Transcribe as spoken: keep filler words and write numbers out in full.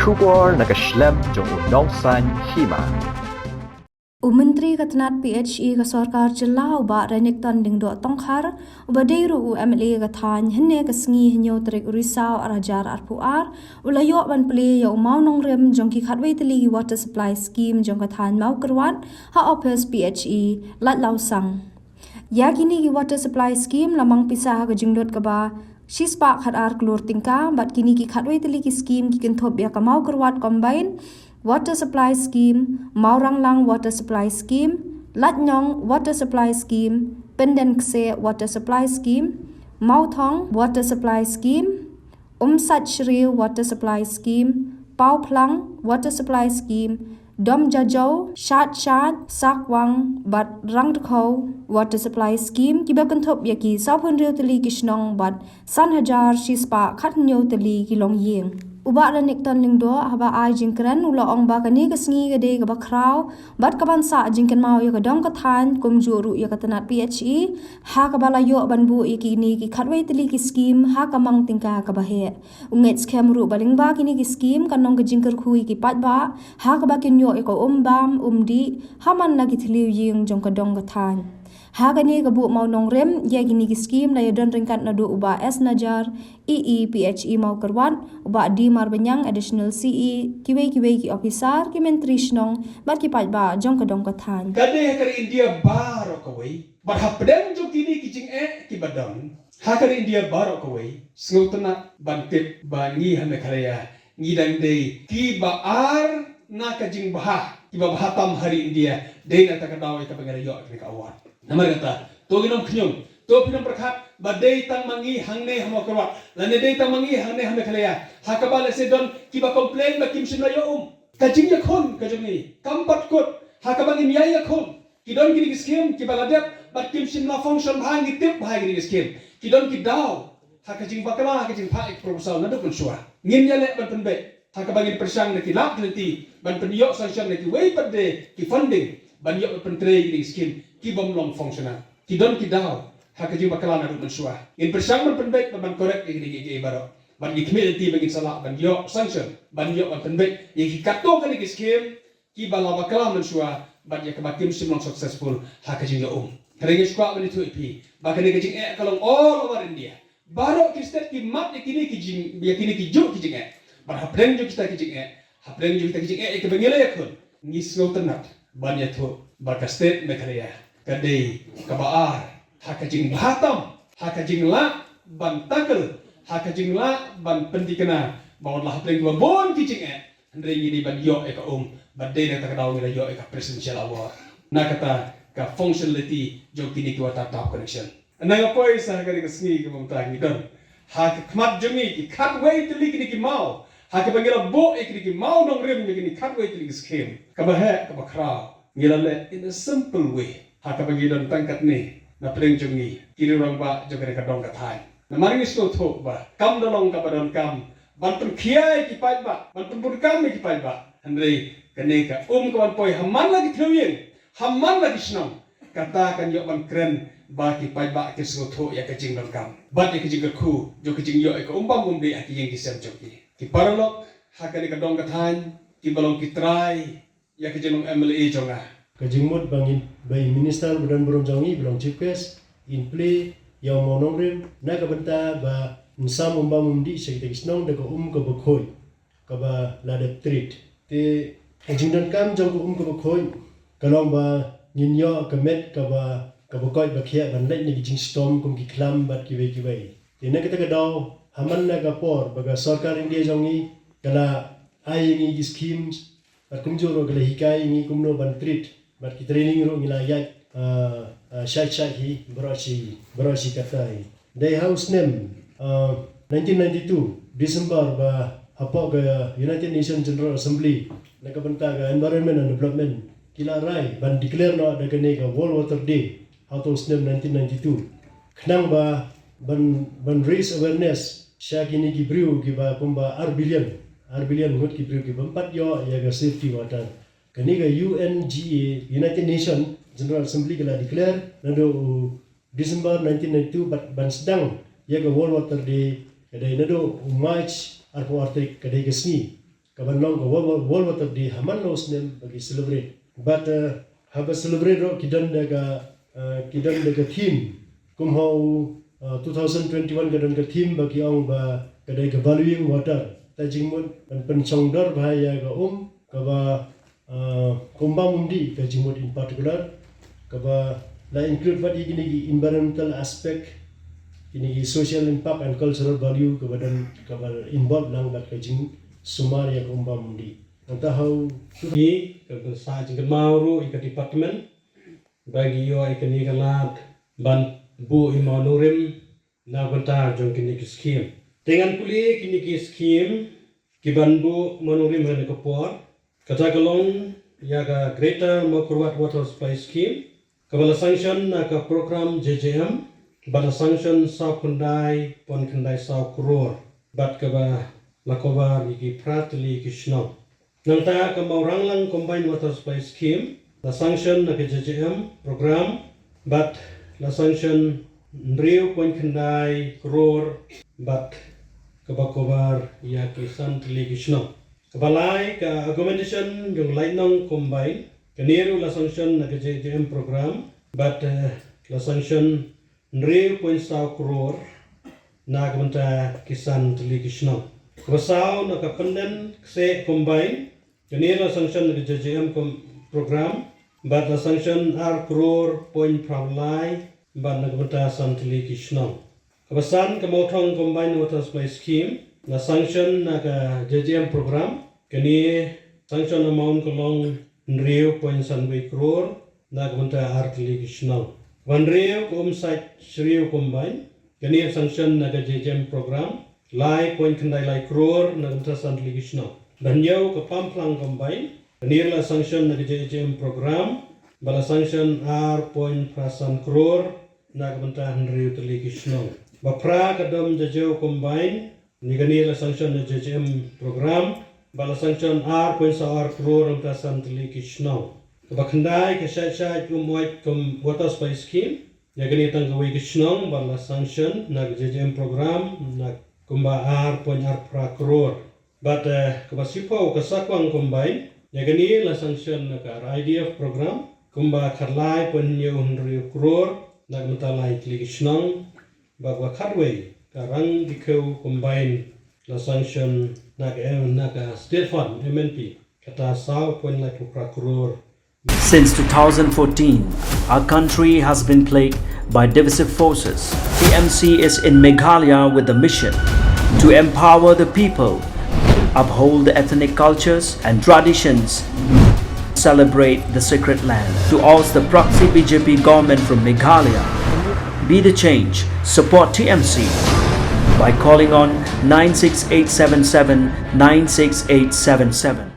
Khubor na ka shlem jong u nongsaiñ hima. U Myntri ka tnat P H E ka sorkar jylla u Bah Renikton Lyngdoh Tongkhar, uba dei ruh u M L A ka thaiñ, hynne ka sngi hynñiew tarik u Risaw ar hajar arphew ar, u la ïoh ban plie ïa u mawnongrim jong ki khatwei tylli ki water supply scheme jong ka thaiñ Mawkyrwat ha office P H E Laitlawsang. Ïa kine ki water supply scheme la mang pisa ha ka jinglut kaba shispah khatar klur tyngka, bad kine ki khatwei tylli ki scheme ki kynthup ïa ka Mawkyrwat Combined Water Supply Scheme, Mawranglang Water Supply Scheme, Laitnyong Water Supply Scheme, Pyndenkhseh Water Supply Scheme, Mawthong Water Supply Scheme, Umsatshri Water Supply Scheme, Pawphlang Water Supply Scheme, Domjajaw, Shadshad, Sakwang bad Rangdkhaw Water Supply Scheme, kiba kynthup ïa ki sawphew hynriew tylli ki shnong bad san hajar shispah khathynñiew tylli ki longïing. U Bah Renikton Lyngdoh haba ai jingkren u la ong ba kane ka sngi ka dei kaba khraw bad kaban sah jingkynmaw ïa ka dong ka thaiñ, kumjuh ruh ïa ka tnat P H E, ha kaba la ïoh ban buh ïa kine ki khatwei tylli ki scheme ha ka mang tyngka kaba heh. U ngeit skhem ruh ba lyngba kine ki scheme kan long ka jingkyrkhu ïa ki paidbah ha kaba kin ïoh ïa ka um bam um dih ha man la ki thliew ïing jong ka dong ka thaiñ. Ha kane ka buh mawnongrim ïa kine ki scheme la ïadon ryngkat naduh u Bah S Najar, E E P H E Mawkyrwat, u Bah D Marbaniang, Additional C E, kiwei kiwei ki officer, ki myntri shnong bad ki paidbah jong ka dong ka thaiñ. Ka dei ha ka ri India baroh kawei. Bad hapdeng jong kine ki jingeh kiba don ha ka ri India baroh kawei, sngewtynnat ban tip ba ngi ha Meghalaya ngi dang dei kiba ar na ka jingbha, kiba bha tam ha ri India, dei na kata ka daw ïa kaba ngi la ïoh kane ka award. Namar kata, to ngin ym khñium, to phin ym pyrkhat ba dei tang ma ngi hangne ha Mawkyrwat lane dei tang ma ngi hangne ha Meghalaya ha kaba lehse don kiba complain ba kim shym la ïoh um. Ka jingïakhun ka jong ngi kam pat kut ha kaba ngin ïai ïakhun. Ki don kine ki scheme kiba la dep bad kim shym la function bha, ngi tip bha kine ki scheme. Ki don ki daw ha ka jingbakla, ha ka jingphah ïa ki proposal naduh mynshuwa. Ngin ïaleh ban pynbeit ha kaba ngin pyrshang na ki lad ki lynti ban pynïoh sanction na kiwei pat de ki funding ban ïoh ban pyntrei ïa kine ki scheme ki bym long functional. Ki don ki daw ha ka jingbakla naduh mynshuwa. Ngin pyrshang ban pynbeit bad ban correct ïa kine kiei kiei baroh. Bad ngi khmih lynti ba ngin sa lah ban ïoh sanction, ban ïoh ban pynbeit ïa ki katto katne ki scheme kiba la bakla mynshuwa bad ïa kaba kim shym long successful ha ka jingïoh um. Hynrei nga kwah ban ïathuh ïa phi ba kane ka jingeh ka long all over India. Baroh ki state ki mad ïa kine ki jing, ïa kine ki juh ki jingeh. Bad hapdeng jong kita ki jingeh, hapdeng jong kita ki jingeh ïa kiba ngi la ïakhun, ngi sngewtynnat ban ïathuh ba ka state Meghalaya ka dei kaba ar ha ka jingbha tam, ha ka jinglah ban tackle, ha ka jinglah ban pynthikna ba wat la hapdeng kiba bun ki jingeh, hynrei ngi dei ban ïoh ïa ka um, ba dei na kata ka daw ngi la ïoh ïa ka Presidential Award na kata ka functionality jong kine ki water tap connection. Nga poi sa ha kane ka sngi kaba mynta ngi don ha ka khmat jong ngi ki khatwei tylli kine ki maw, ha kaba ngi la buh ïa kine ki mawnongrim ïa kine ki khatwei tylli ki scheme. Kaba heh kaba khraw ngi la leh in a simple way ha kaba ngi don tang katne na pdeng jong ngi ki rangbah jong kane ka dong ka thaiñ. Namar ngi sngewthuh ba kam da long kaba donkam ban pynkhia ïa ki paidbah, ban pynbunkam ïa ki paidbah. Hynrei kane ka um ka ban poi ha man la ki thliew ïing, ha man la ki shnong, kata kan ïoh ban kren ba ki paidbah ki sngewthuh ïa ka jingdonkam bad ïa ka jingkyrkhu jong ka jingïoh ïa ka um bam um dih ha ki ïing ki sem jong ki. Ki paralok ha kane ka dong ka thaiñ kiba long ki trai ïa ka jinglong M L A jong nga. Ka jingmut ba ngin, ba i minister ba don burom jong ngi ba long chief guest, in plie ïa u mawnongrim na ka bynta ba yn sam um bam um dih sha kita ki shnong da ka um kaba khuid kaba la dep treat. Te ka jingdonkam jong ka um kaba khuid ka long ba ngin ïoh ka met kaba, kaba koit ba khiah ban leit na ki jingshitom kum ki khlam bad kiwei kiwei. Te na kata ka daw ha man la ka por ba ka sorkar India jong ngi ka la ai ïa ngi ki schemes bad kumjuh ruh ka la hikai ïa ngi kumno ban treat bad ki training ruh ngi la ïaid, ah, ah, shait shait hi baroh shi, baroh shi katta hi. Dei ha u snem, ah, nineteen ninety-two December ba hapoh ka United Nations General Assembly na ka bynta ka Environment and Development ki la rai ban declare noh da kane ka World Water Day ha u snem nineteen ninety-two. Khnang ba ban, ban raise awareness sha kine ki briew kiba kumba ar billion, ar billion ngut ki briew ki bym pat ïoh ïa ka safety water. Kane ka U N G A, United Nations General Assembly ka la declare naduh u December nineteen ninety-two bad ban sdang ïa ka World Water Day ka dei naduh u March arphew ar tarik ka dei ka sngi. ka ban long ka World, World Water Day ha man la u snem ba ki celebrate. Bad, eh, haba celebrate ruh ki don da ka, eh, ki don da ka theme. Kum ha u, eh, two thousand twenty-one ka don ka theme ba ki ong ba ka dei ka valuing water. Te jingmut ban pynshong dor bha ïa ka um, kaba, eh, kumba mumdi ka jingmut in particular, kaba la include bad ïa kine ki environmental aspect, kine ki social impact and cultural value kaba don, kaba involve lang bad ka jingsumar ïa ka um ba mumdi. Nangta ha u, ki ka, ka sa jingkynmaw ruh ïa ka department ba ki ïoh ïa kane ka lad ban buh ïa u mawnongrim na bynta jong kine ki skim. Te ngan pule kine ki skim ki ban buh mawnongrim ha kane ka por. Kata ka long ïa ka Greater Mawkyrwat Water Supply Scheme, kaba la sanction na ka program J J M, bad la sanction saw khyndai point khyndai saw klur, bad kaba la cover ïa ki phra tylli ki shnong. Nangta ka Mawrangleng Combined Water Supply Scheme, la sanction na ka J J M program, bad la sanction hynriew point khyndai klur, bad kaba cover ïa ki san tylli ki shnong. Kaba lai ka augmentation jong Laitnong Combined, kane ruh la sanction na ka J J M program, bad, eh, la sanction hynriew point saw klur na ka bynta ki san tylli ki shnong. Kaba saw na ka Pyndenkhseh Combined, kane la sanction na ka J J M com-, program, bad la sanction ar klur point phra lai, bad na ka bynta san tylli ki shnong. Kaba san ka Mawthong Combined Water Supply Scheme, la sanction na ka J J M program, kane sanction amount ka long hynriew point san wei klur, na ka bynta ar tylli ki shnong. Kaba hynriew ka Umsait Shriew Combined, kane la sanction na ka J J M program, lai point khyndai lai klur, na ka bynta san tylli ki shnong. Kaba hynñiew ka Pamplang Combined, kane la sanction na ka J J M program, ba la sanction ar point phra san klur, na ka bynta hynriew tylli ki shnong. Ba phra ka Dom Jajew Combined, kane la sanction na J J M program, ba la sanction ar point saw ar klur na ka bynta san tylli ki shnong. Kaba khyndai ka Shaid Shaid Umwait Water Supply Scheme, ïa kane tang kawei ka shnong, ba la sanction na ka J J M program, na kumba ar point ar phra klur. Bad, eh, kaba shiphew ka Sakwang Combined, ïa kane la sanction na ka R I D F program, kumba khatlai point hynñiew hynriew klur, na ka bynta lai tylli ki shnong, bad kaba khatwei ka Rangdikhew Combined la sanction na ka, na ka State Fund, M N P, kata saw point laiphew phra klur. Since two thousand fourteen, our country has been plagued by divisive forces. T M C is in Meghalaya with the mission to empower the people, uphold the ethnic cultures and traditions, celebrate the sacred land. To oust the proxy B J P government from Meghalaya, be the change, support T M C by calling on nine six eight seven seven nine six eight seven seven.